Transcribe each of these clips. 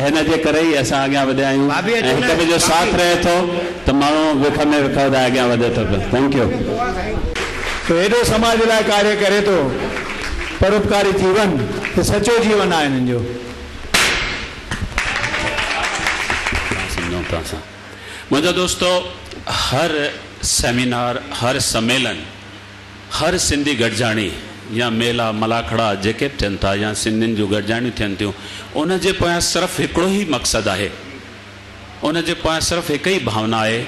هن جي ڪري ئي اسان اڳيان وڌيا آهيون ۽ هڪ ٻئي جو ساٿ رهي ٿو ته ماڻهو وک ۾ وک وڌائي اڳيان وڌي ٿو پيو. Thank you. سو ايڏو سماج لاء ڪاريه ڪري ٿو. پروپڪاري جيون هي سچو جيون آهي هنن جو. سمجهون ٿا اسان. منهنجا دوستو هر سيمينار هر سميلن هر سنڌي گڏجاڻي يا ميلا ملاکڙا جيڪي به ٿين ٿا يا سنڌين جون گڏجاڻيون ٿين ٿيون ان جي پويان صرف هڪڙو ئي مقصد آهي ان جي پويان صرف هڪ ئي ڀاونا آهي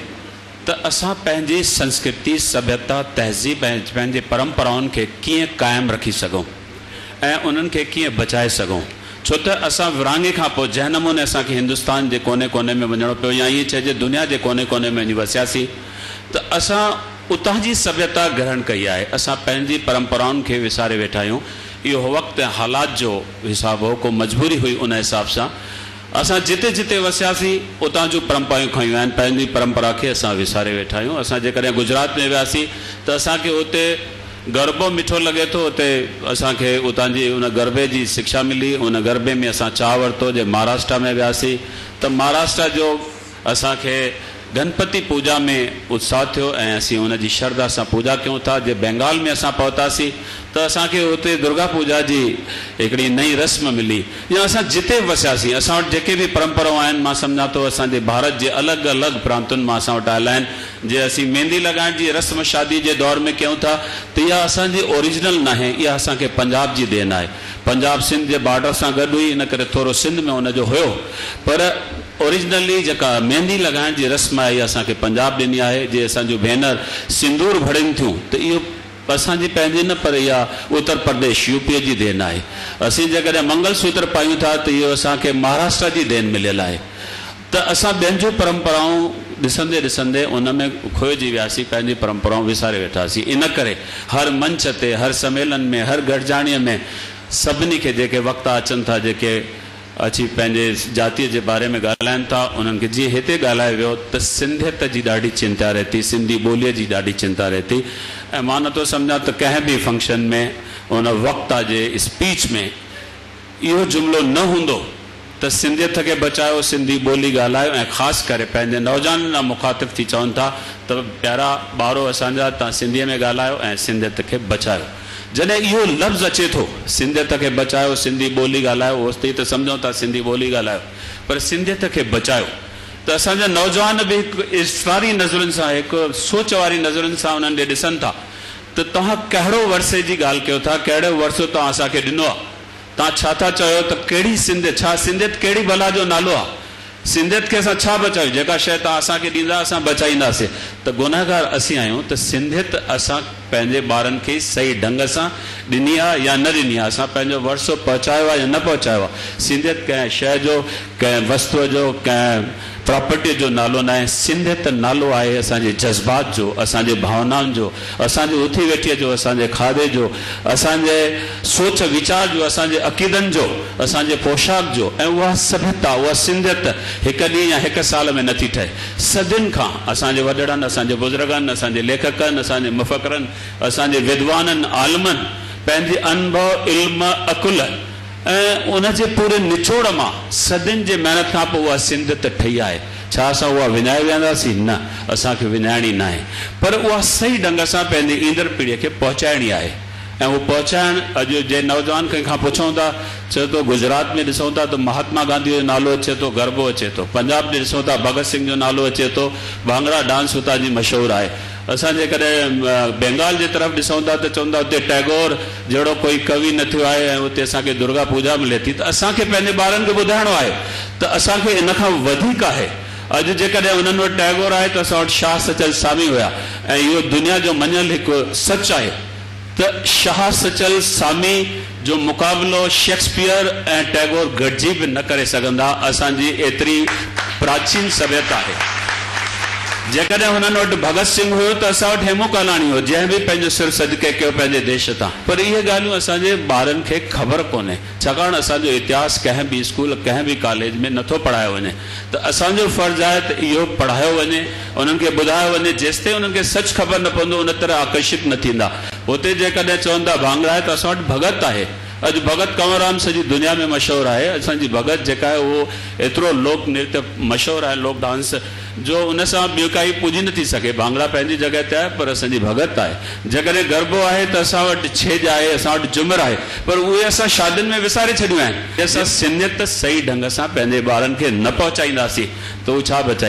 ته اسان پنهنجي سنسڪرتي، سڀيتا، تهذيب ۽ پنهنجي پرمپرائن کي ڪيئن قائم رکي سگهون ۽ انهن کي ڪيئن بچائي سگهون ڇو ته اسان ورهاڱي کان پوء جنهن نموني اسان کي هندستان جي ڪوني ڪوني ۾ وڃڻو پيو يا ائين چئجي دنيا جي ڪوني ڪوني ۾ وڃي وسياسين ته اسان اتان جي سڀيتا گرهڻ ڪئي آهي اسان پنهنجي پرمپرائن کي وساري ويٺا آهيون اهو وقت ۽ حالات جو حساب هو ڪو مجبوري هئي ان حساب سان اسان جتي جتي وسياسين اتان جون پرمپرايون کنيون آهن، پنهنجي پرمپرا کي اسان وساري ويٺا آهيون. اسان جيڪڏهن گجرات ۾ وياسين ته اسان کي اتي گربو مٺو لڳي ٿو، اتي اسان کي اتان جي ان گربي جي شکشا ملي، ان گربي ۾ اسان چاهه ورتو، جي مهاراشٽرا ۾ وياسين ته مهاراشٽرا جو اسان کي گنپتي پوڄا ۾ اتساهه ٿيو ۽ اسين ان جي شرڌا سان پوڄا ڪيون ٿا. جي بينگال ۾ اسان پهتاسين ته اسان کي اتي درگا پوڄا جي هڪڙي نئين رسم ملي. يا اسان جتي به وسياسين اسان وٽ جيڪي به پرمپرائون آهن مان سمجهان ٿو اسان جي ڀارت جي الڳ الڳ پرانتن مان اسان وٽ آيل آهن. جي اسين ميندي لڳائڻ جي رسم شادي جي دور ۾ ڪيون ٿا ته اها اسان جي اوريجنل ناهي اها اسان کي پنجاب جي دين آهي. پنجاب سنڌ جي بارڊر سان گڏ هئي ان ڪري ٿورو سنڌ ۾ ان جو هيو پر اوريجنلي جيڪا ميندي لڳائڻ جي رسم آهي اها اسان کي پنجاب ڏني آهي جي اسان جون ڀينر سندور ڀرين ٿيون ته اهو اسان جي پنهنجي نه پر اها اتر پرديش، يو پي، جي دين آهي. اسين جيڪڏهن منگل سوتر پايون ٿا ته اهو اسان کي مهاراشٽرا جي دين مليل آهي ته اسان ٻين جون پرمپرائون ڏسندي ڏسندي ان ۾ کوئجي وياسين پنهنجي پرمپرائون وساري ويٺاسين ان ڪري هر منچ تي هر سميلن ۾ هر گڏجاڻيء ۾ سڀني کي جيڪي وڪتا اچن ٿا جيڪي اچي پنهنجي جاتيء جي باري ۾ ڳالهائن ٿا، انهن کي جيئن هتي ڳالهايو ويو ته سنڌيت جي ڏاڍي چنتا رهي ٿي، سنڌي ٻوليء جي ڏاڍي چنتا رهي ٿي ۽ مان نٿو سمجهان ته ڪنهن به فنڪشن ۾ ان وڪتا جي اسپيچ ۾ اهو جملو نه هوندو ته سنڌيت کي بچايو، سنڌي ٻولي ڳالهايو ۽ خاص ڪري پنهنجي نوجوانن ڏانهن مخاطب ٿي چون ٿا ته پيارا ٻارو اسان جا توهان سنڌيء ۾ ڳالهايو ۽ سنڌيت کي بچايو. جڏهن اهو لفظ اچي ٿو، سنڌيت کي بچايو، سنڌي ٻولي ڳالهايو، اوستائين ته سمجهون ٿا سنڌي ٻولي ڳالهايو، پر سنڌيت کي بچايو ته اسان جا نوجوان به هڪ اصراري نظرن سان، هڪ سوچ واري نظرن سان انهن ڏي ڏسن ٿا ته توهان ڪهڙو ورثي جي ڳالهه ڪيو ٿا، ڪهڙو ورثو توهان اسان کي ڏنو آهي، توهان ڇا ٿا چاهيو ته ڪهڙي سنڌيت، ڇا سنڌيت ڪهڙي بلا جو نالو آهي؟ سنڌيت کي اسان ڇا بچايون؟ جيڪا شيء توهان اسان کي ڏيندا اسان بچائينداسين ته گنهگار اسين آهيون ته سنڌيت اسان پنهنجي ٻارن کي صحيح ڍنگ سان ڏني آهي يا نه ڏني آهي؟ اسان پنهنجو ورثو پهچايو آهي يا نه پهچايو آهي؟ سنڌيت ڪنهن شيء جو، ڪنهن وستوء جو، ڪنهن پراپرٽيء جو نالو ناهي. سنڌيت نالو آهي اسان جي جذبات جو، اسان جي ڀاونائن جو، اسان جي اٿي ويٺيء جو، اسان جي کاڌي جو، اسان جي سوچ ويچار جو، اسان جي عقيدن جو، اسان جي پوشاڪ جو ۽ اها سڀيتا، اها سنڌيت هڪ ڏينهن يا هڪ سال ۾ نٿي ٺهي. صدين کان اسان جي وڏڙن، اسان جي بزرگن، اسان جي ليکڪن، اسان جي مفڪرن، اسان جي ودوانن، عالمن پنهنجي انڀو، علم، عقل ۽ ان جي پوري نچوڙ مان صدين جي محنت کان پوء اها سنڌيت ٺهي آهي. ڇا اسان اها وڃائي ويهنداسين؟ نه، اسان کي وڃائڻي ناهي، پر اها صحيح ڍنگ سان پنهنجي ايندڙ پيڙهيء کي پهچائڻي آهي ۽ اهو پهچائڻ اڄ جنهن نوجوان ڪنهن کان پڇون ٿا، چئي ٿو گجرات ۾ ڏسون ٿا ته مهاتما گانڌيء جو نالو اچي ٿو، گربو اچي ٿو. پنجاب ڏي ڏسون ٿا ڀڳت سنگهه جو نالو اچي ٿو، ڀانگڙا ڊانس اتان جي مشهور آهي. اسان جيڪڏهن بينگال جي طرف ڏسون ٿا ته چون ٿا اتي ٽئگور جهڙو ڪوئي ڪوي نه ٿيو آهي ۽ اتي اسان کي درگا پوڄا ملي ٿي ته اسان کي پنهنجي ٻارن کي ٻڌائڻو آهي ته اسان کي ان کان وڌيڪ آهي. اڄ جيڪڏهن انهن وٽ ٽئگور آهي ته اسان وٽ شاهه سچل سامي هيا ۽ اهو دنيا جو مڃيل هڪ سچ آهي ته شاهه سچل سامي جو مقابلو شيڪسپيئر ۽ ٽئگور گڏجي به نه ڪري سگهندا، اسان جي ايتري پراچين سڀيتا آهي. جيڪڏهن هنن وٽ ڀڳت سنگهه هيو ته اسان وٽ هيمون ڪالاڻي هو، جنهن به پنهنجو سر صدقي ڪيو پنهنجي ديش تان. پر اهي ڳالهيون اسان جي ٻارن کي خبر ڪونهي، ڇاڪاڻ اسان جو اتهاس ڪنهن به اسڪول، ڪنهن به ڪاليج ۾ نٿو پڙهايو وڃي ته اسان جو فرض آهي ته اهو پڙهايو وڃي، انهن کي ٻڌايو وڃي، جيستائين انهن کي سچ خبر نه پوندو ان طرح آڪرشت نه ٿيندا. هتي جيڪڏهن چون ٿا ڀانگڙا آهي ته اسان وٽ ڀڳت آهي. اڄ ڀڳت ڪنور رام سڄي دنيا ۾ مشهور آهي. اسان جي ڀڳت جيڪا آهي اهو ايترو لوڪ نرتيه مشهور آهي، لوڪ ڊانس، جو ان سان ٻيو ڪائي پڄي نٿي سگهي. ڀانگڙا پنهنجي جڳهه تي آهي، پر اسان جي ڀڳت آهي. جيڪڏهن گربو آهي ته اسان وٽ ڇيڄ آهي، اسان وٽ جهمر آهي، پر اهي اسان شادين ۾ وساري ڇڏيون آهن. جي اسان سنڌيت صحيح ڍنگ سان پنهنجي ٻارن کي نه پهچائينداسين ته هو ڇا بچائيندا؟